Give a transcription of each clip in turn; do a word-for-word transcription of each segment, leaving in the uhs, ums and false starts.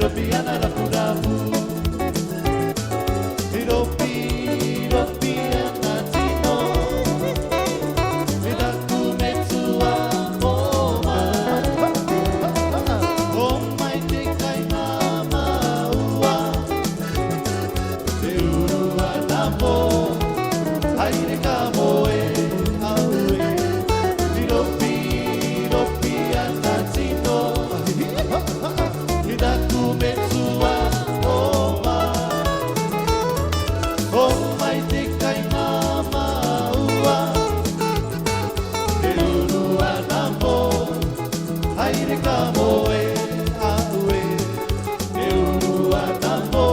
Piana rapurapu. Hiropi, hiropi ana tino. He taku metua o ma. O mai te kai mama ua. Te uru ana mo. Haere ka moe, aue. Hiropi, hiropi ana tino. He taku metua o ma. O mai te kai mama ua. Te uru ana mo. Haere ka moe, aue. Te uru ana mo.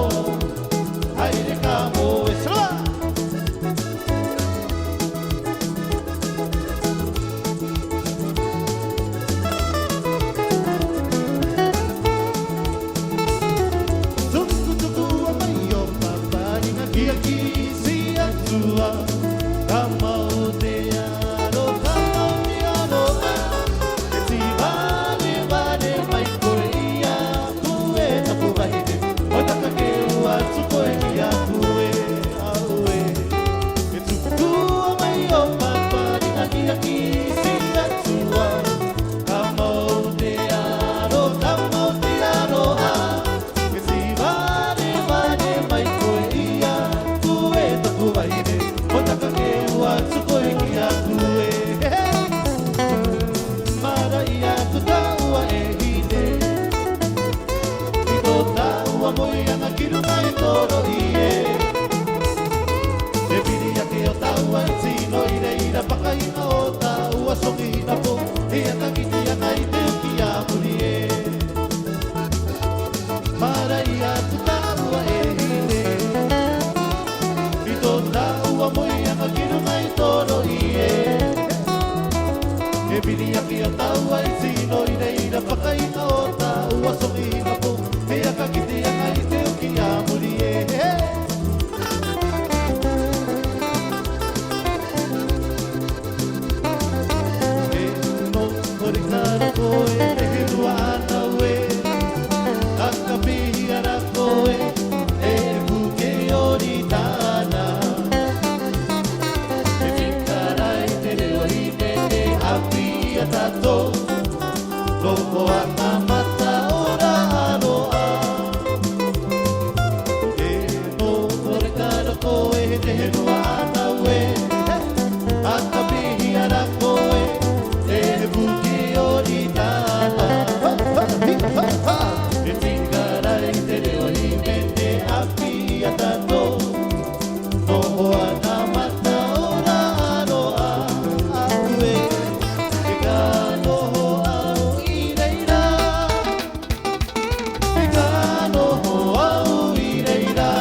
Haere ka moe. Sala! Tukutuku a mai o Papariga ki a kisi atua. Ka mau te aro, ka mau te aro a. E ti varevaremai koe ia. Kue taku vahine, o taka ke ua tuku e ki a kue, aue. E tuku mai o Papariga ki a kisi atua. Ka mau te aro, ka mau te aro a. E ti varevaremai koe ia. Kue taku vahine, o taka ke ua tuku e ki a kue. Mara'i atu taua e hine. I tō tāua moeaga ki ruŋa i tō ro'i ē. E viri ake o tāua i tino i reira, pakaina o tāua sogi hina pō, e aka kitiaga i te uki a muri ē. Mara'i atu taua e hine. I tō tāua moeaga ki ruŋa i tō ro'i ē. E viri ake o tāua i tino i reira, pakaina o tāua sogi hina pō, e aka kitiaga i te uki a muri ē. E no kore ka roko e te herua ana ue. Aka pihi ara koe, e puke Ioritana. E fika rai te reo hine te api a tatou. Noho ana mata ora aroa. E no kore ka roko e te herua ana ue. Aka pihi ara koe, e puke Ioritana. E fika rai te reo hine te api a tatou. Noho ana mata ora aroa, aue. E ka noho au i reira. E ka noho au i reira,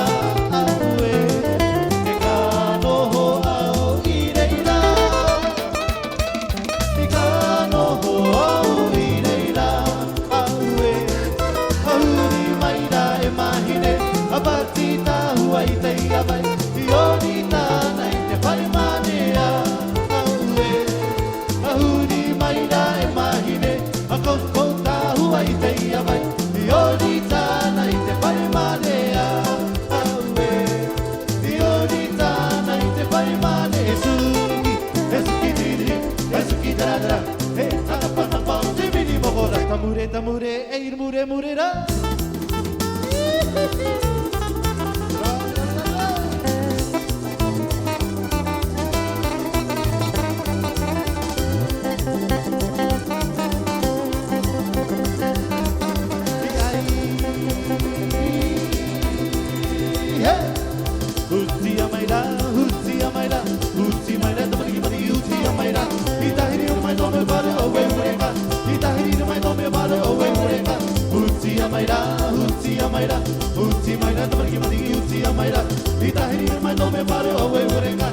aue. E ka noho au i reira. I ka noho au i reira, aue. A huri mai rā e māhine, a pati tāhua i te iavai, Ioritana i te fare mānea, aue. A huri mai rā e māhine, a koukou tāhua i te iavai, Ioritana i te fare mānea, aue. Ioritana i te fare mānea, e suki, e suki tiri, e suki taratara, e tanapanapa o te mini mohora, tamure, tamure, e ir mure, mure rā. Hutia mai rā, hutia mai rā, huti mai rā, tamariki mani, hutia mai rā. I tahiri mai tō me vare o we ureka. I tahiri mai tō me vare o we ureka. Hutia mai rā, hutia mai rā, huti mai rā, tamariki mani, hutia mai rā. I tahiri mai tō me vare o we ureka.